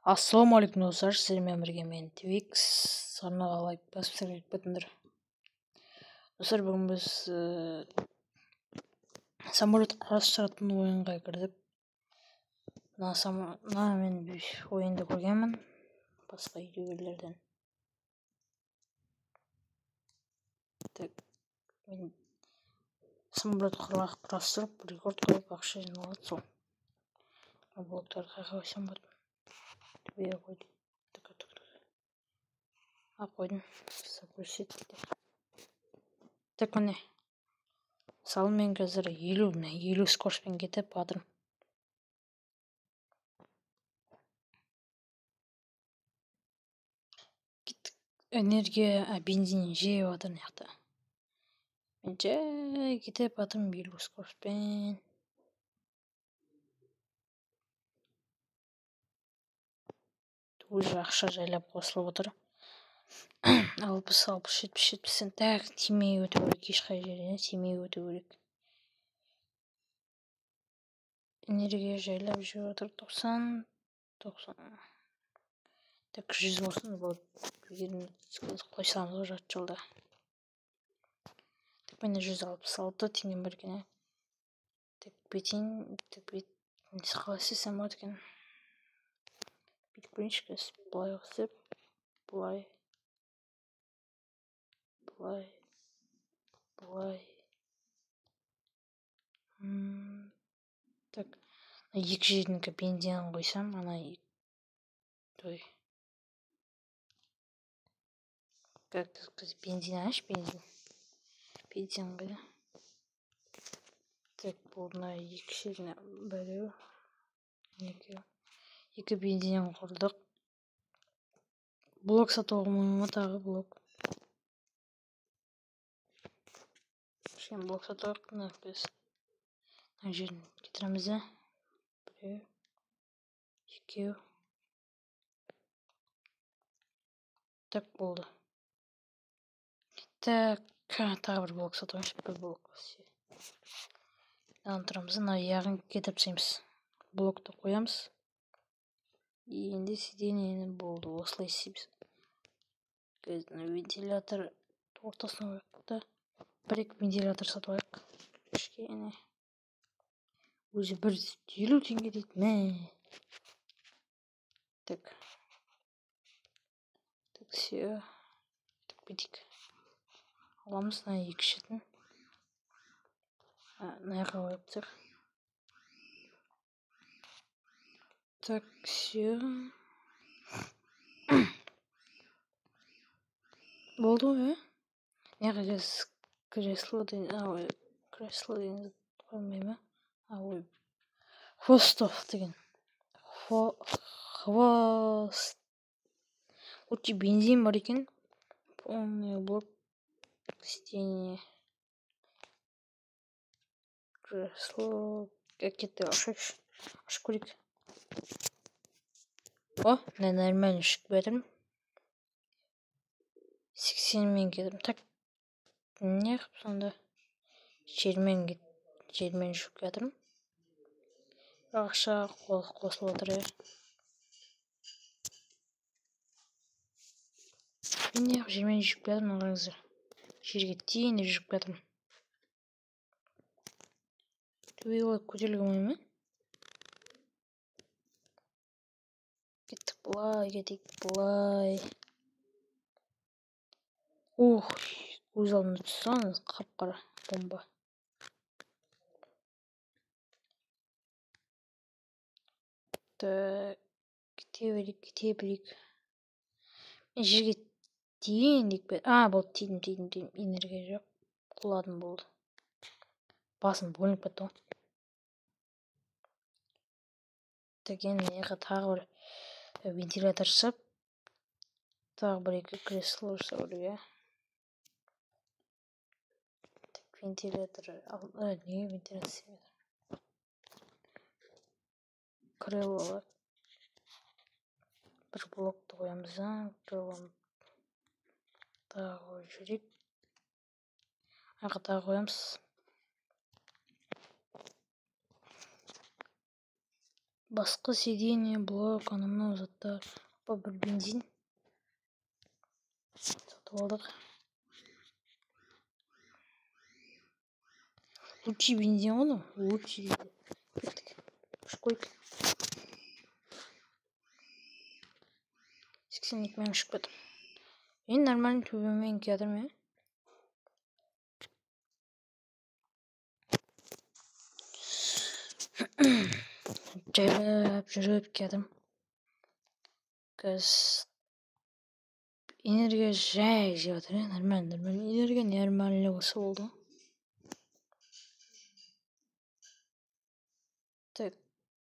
Ассалаумағалейкум достар, сіздермен бірге мен Твикс. Арнаға лайк басып тіркеліп кетіңдер. Достар, бүгін біз самолет құрастыратын ойынға кірдік. Мына мен ойынды көргенмін басқа ютуберлерден. Так, мен самолет құрастырып, рекорд қойып, ақша жиналады сол. Блоктарды қайда қойсам болады? Төбеге қойдым. Так, так, так. А, қойдым. Загрузить. Так, міне. Мысалы, мен қазір 50, міне, 50 скоростьпен кетіп жатырмын. Кеттік. Энергия, бензин жеп жатыр мына жақта. Мен жай кетіп жатырмын 50 скоростьпен. Уже ақша жайлап қосылып отыр. 60, 60, 70, 70. Так, тимей өту керек, ешқай жерден тимей өту керек. Энергия жайлап жүріп отыр. 90, 90. Так, 100 болсын, болды. Қойсамыз ғой жарты жолда. Так, менде 166 теңгем бар екен. Так, бүйтейін, так, қалай істесем болады екен? Бүйтіп көрейінші, қазір былай істеп, былай, былай, былай. Так, екі жерінікі бензин қойсам, ана той. Как бензин аш, бензин. Бензин қайда? Так, болды, мына екі жеріне біреу, екеу. Екі бензин құрдық. Блок сатып алуға тағы блок. Кішкене блок сатып алайық. Мына біз мына жерін кетіреміз де. Біреу, екеу. Так, болды. Так, тағы бір блок сатып алайыншы. Бір блок. Мынаны тұрамыз, мына аяғын кетіріп тастаймыз. Блокты қоямыз. Енді сиденьені болды, осылай істейміз. Вентилятор ортасына қояйық та, бір-екі вентилятор сатып алайық. Кішкене. Өзі 150 теңге дейді. Мә. Так. Так, все. Так, бүйтейік. Аламыз мына екі шетін. Мына жаққа қойып тастайық. Так, все. Болды ғой, ә? Неге қазір кресло деген, ой, кресло деген қоймай ма? Ой, хвостов деген. Хвост. Лучше бензин бар екен. Полный блок сиденье. Кресло. Кетті, ашайықшы. Ашып көрейік. О, мына нормально ұшып жатырмын. 80-мен кетірмін. Так, не қылып сонда? Жермен ұшып жатырмын. Ақша қосылып отыр. Мен не қылып жермен жүріп жатырмын, қараңыздар. Жерге тиін деп жүріп жатырмын. Төбеге көтерілген болмай ма? Кеттік, былай кетейік, былай. Ух, көз алдыма түсті қап-қара бомба. Так, кете берейік, кете берейік. Мен жерге тиейін деп. А, болды, тидім, тидім, тидім. Энергия жоқ. Құладым, болды. Басым бөлініп кетті ғой. Так, енді мына тағы бір вентилятор жасап, тағы бір екі кресло жасау керек, иә. Так, вентилятор, неге вентилятор істемеді? Крыло. Бір блокты қоямыз, крылоны тағы қойып жіберейік. Аяққа тағы қоямыз. Басқа сиденье, блок, анау мынау заттар. Опа, бір бензин. Сатып алдық. Лучший бензин ғой мынау. Лучший дейді. Кеттік. Ұшып қойық. 82 мен ұшып кеттім. Енді нормально төбемен келатырмын, иә? Жайлап жүріп келатырмын. Қазір энергия жай жеп жатыр, иә? Нормально, нормально. Энергия нормально болса болды. Так,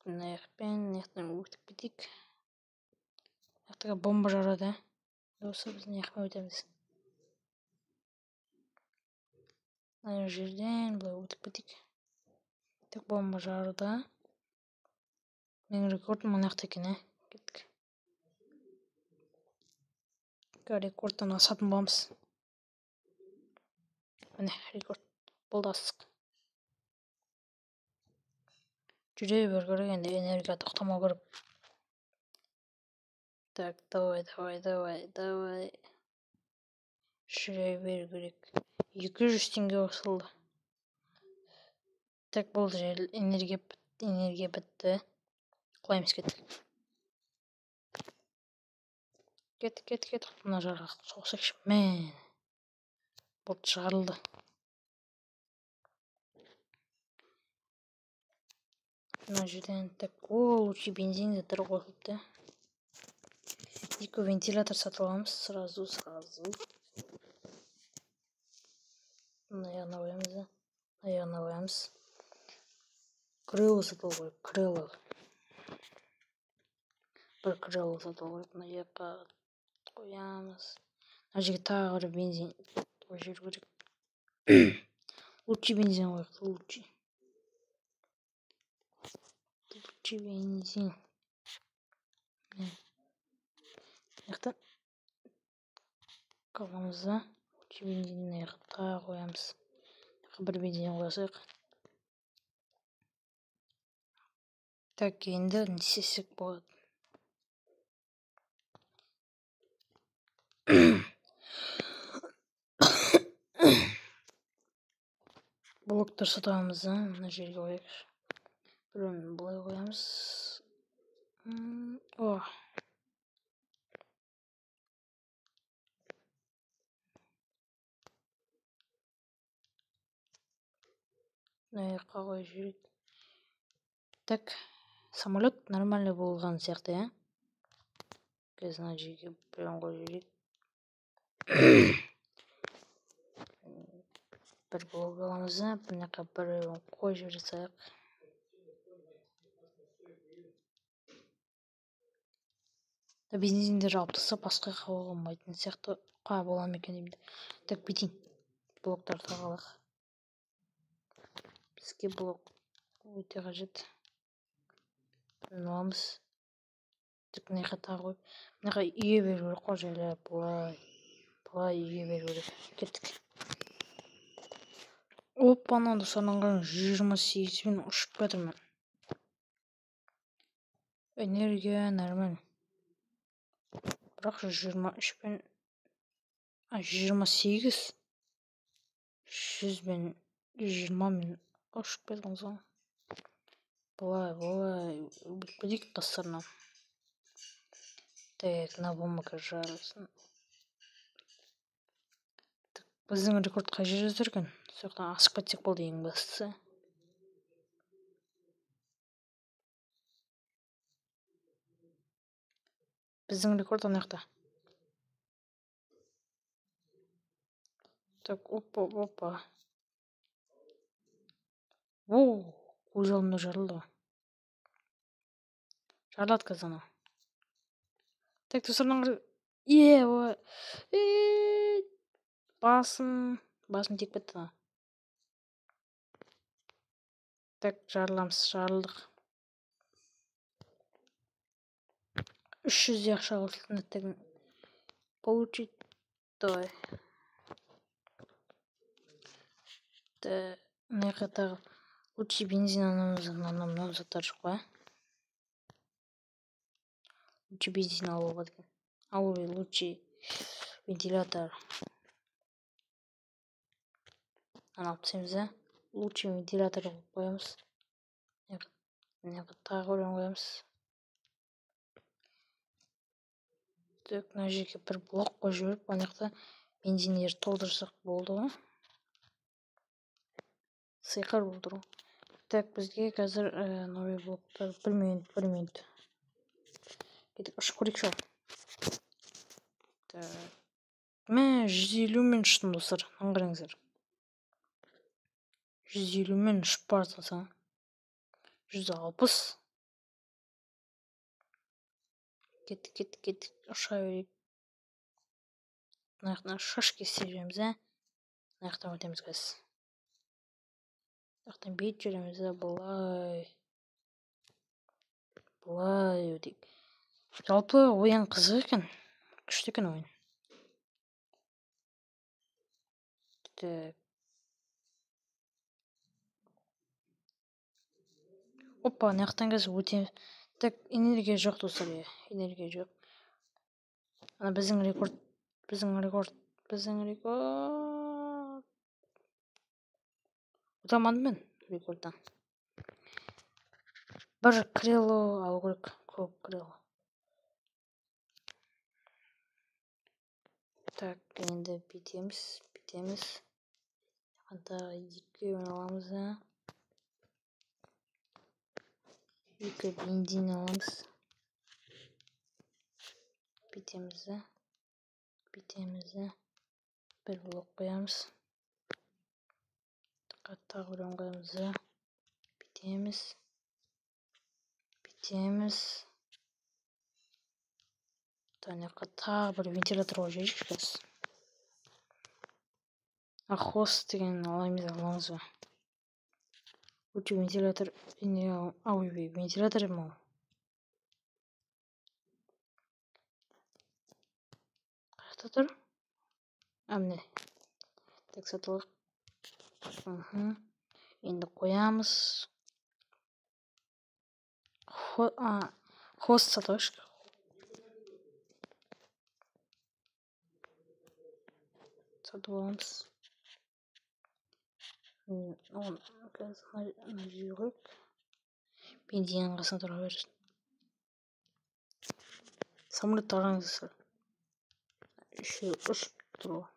мына жақпен, мына жақтан өтіп кетейік. Мына жақтағы бомба жарады, ә? Осы біз мына жақпен өтеміз. Мына жерден былай өтіп кетейік. Так, бомба жарды. Менің рекордым мына жақта екен, ә? Кеттік. Рекордтан асатын боламыз. Міне, рекорд. Болды, астық. Жүре беру керек енді, энергия тоқтамау керек. Так, давай, давай, давай, давай. Жүре беру керек. 200 теңге қосылды. Так, болды, энергия бітті. Құлаймыз, кеттік. Кеттік, кеттік, кеттік. Мына жаққа соқсайықшы. Мә. Болды, шығарылды. Мына жерден так, о, лучший бензин заттар қосылыпты. Екі вентилятор сатып аламыз, сразу, сразу. Мына жағына қоямыз да. Мына жағына қоямыз. Крыло сатып алу керек, крыло. Бір крыло сатып алу керек, мына жаққа қоямыз. Мына жерге тағы бір бензин қойып жіберу керек. Лучший бензин қояйық, лучший. Лучший бензин. Мына жақтан қаламыз да. Лучший бензин мына жаққа тағы қоямыз. Мына жаққа бір бензин қоя салайық. Так, енді не істесек болады? Блоктар сатамыз да, мына жерге қояйықшы. Біреуін былай қоямыз. О. Мына жаққа қойып жіберейік. Так, самолет нормальный болған сияқты, иә? Қазір мына жерге біреуін қойып жіберейік. Бір блок аламыз да, мына жаққа біреуін қойып жібере салайық. Бензинді жауып тастап басқа жаққа болмайтын сияқты. Қа бола ма екен деймін. Так, бүйтейін. Блоктарды тағы алайық. Бізге блок өте қажет. Бұны аламыз. Так, мына жаққа тағы қойып, мына жаққа үйе беру керек қой, жайлап былай. Былай үйе беру керек. Кеттік. Опа, ана достар, мынаған 128-бен ұшып кетірмін. Энергия нормально. Бірақ 123-пен, а, 128, 100-бен, 120-мен ұшып кеткен соң. Былай, былай, өтіп кетейік қасарынан. Так, мына бомба жарылсын. Так, біздің рекорд қай жерде тұр екен? Сол жақтан асып кетсек болды ең бастысы. Біздің рекорд ана жақта. Так, опа, опа. Воу, көз алдымда жарылды ғой. Жарылады қазір анау. Так, достар, мынаны қарай. Е, ой. Е, басым тиіп кетті ана. Так, жарыламыз, жарылдық. 300 ақша қосылды. Получить. Давай. Мына жаққа тағы лучший бензин анау мынау заттар жоқ қой. Лучше бензин алуға болады екен. Алу лучше вентилятор. Аны алып тастаймыз да. Лучше вентилятор қойып қоямыз. Мына жаққа тағы біреуін қоямыз. Так, мына жерге бір блок қойып жіберіп, ана жақта бензиндерді толтырсақ болды ғой. Сиқыр болып тұр ғой. Так, бізге қазір новый блоктар. Бір минут, бір минут. Кеттік, ұшып көрейікші ал. Так. Мә, 150-мен ұштым, достар. Мынаны қараңыздар. 150-мен ұшып бара жатсаң. 160. Кеттік, кеттік, кеттік. Ұша берейік. Мына жақтан шаш кесе жүреміз, ә? Мына жақтан өтеміз қазір. Мына жақтан бүйтіп жүреміз, ә? Былай. Былай өтейік. Жалпы ойын қызық екен. Күшті екен ойын. Так. Опа, мына жақтан қазір өтеміз. Так, энергия жоқ, достар, иә. Энергия жоқ. Ана біздің рекорд, біздің рекорд, біздің рекорд. Өте алмадым мен рекордтан. Бір крыло алу керек, көп крыло. Так, енді бүйтеміз, бүйтеміз. Анда екеуін аламыз, а. Екі бензин аламыз. Бүйтеміз, а. Бүйтеміз, а. Бір блок қоямыз. Тағы біреуін қоямыз, а. Бүйтеміз. Бүйтеміз. Мына жаққа тағы бір вентилятор қойып жіберейікші қазір. Хост деген аламыз, аламыз ба? Лучше вентилятор, не, а, ой, ой, вентилятор ма? Қаяқта тұр? А, міне. Так, сатып алайық. Енді қоямыз. Хост сатып алайықшы. Сатып аламыз. Оны қазір мына жерге қояйық. Бензиннің қасына тұра берсін. Самолетті қараңыздар. Үшеуі ұшып тұр ғой.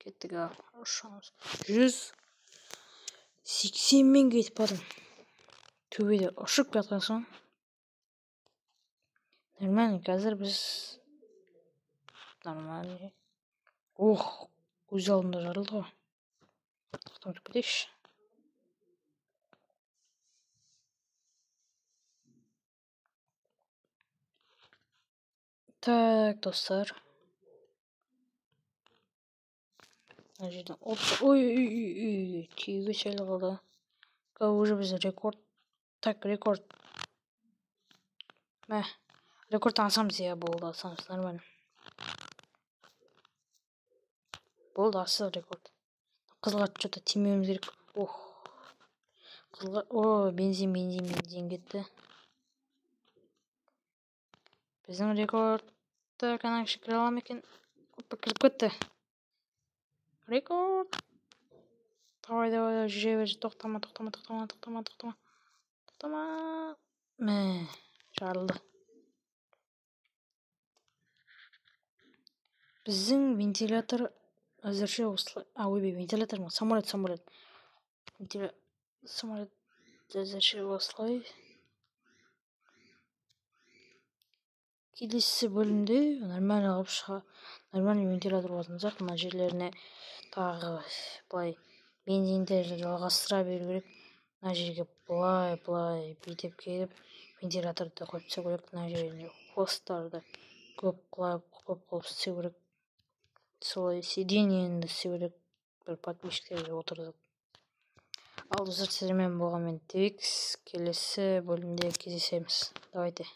Кеттік, ал, ұшамыз. 180-мен кетіп бардым. Төбеде ұшып кеткен соң. Нормально, қазір біз нормально. Ох, көз алдымда жарылды ғой. Тоқтап кетейікші. Так, достар. Мына жерден оп, ой, ой, ой, ой, түйеге сәл қалды. Қазір уже біз рекорд. Так, рекорд. Мә, рекордтан асамыз, иә, болды, асамыз, нормально. Болды, асты рекорд. Қызылға что-то тимеуіміз керек. Ох. Қызылға, о, бензин, бензин, бензин кетті. Біздің рекорд. Так, ана кіші кіре ала ма екен? Опа, кіріп кетті. Рекорд. Давай, давай, давай, жүре бер, тоқтама, тоқтама, тоқтама, тоқтама, тоқтама. Тоқтама. Мә, жарылды. Біздің вентилятор әзірше осылай. А, ойбай, вентилятор ма? Самолет, самолет. Самолет әзірше осылай. Келесі бөлімде нормально алып шыға, нормально вентилятор болатын сияқты. Мына жерлеріне тағы былай бензиндерді жалғастыра беру керек. Мына жерге былай, былай бүйтіп келіп вентиляторды қойып тастау керек. Мына жеріне хосттарды көп қылып, көп қылып істеу керек. Солай сиденьені істеу керек. Бір подписчиктерге отырғызып. Ал достар, сіздермен болған мен Твикс. Келесі бөлімде кездесеміз. Давайте.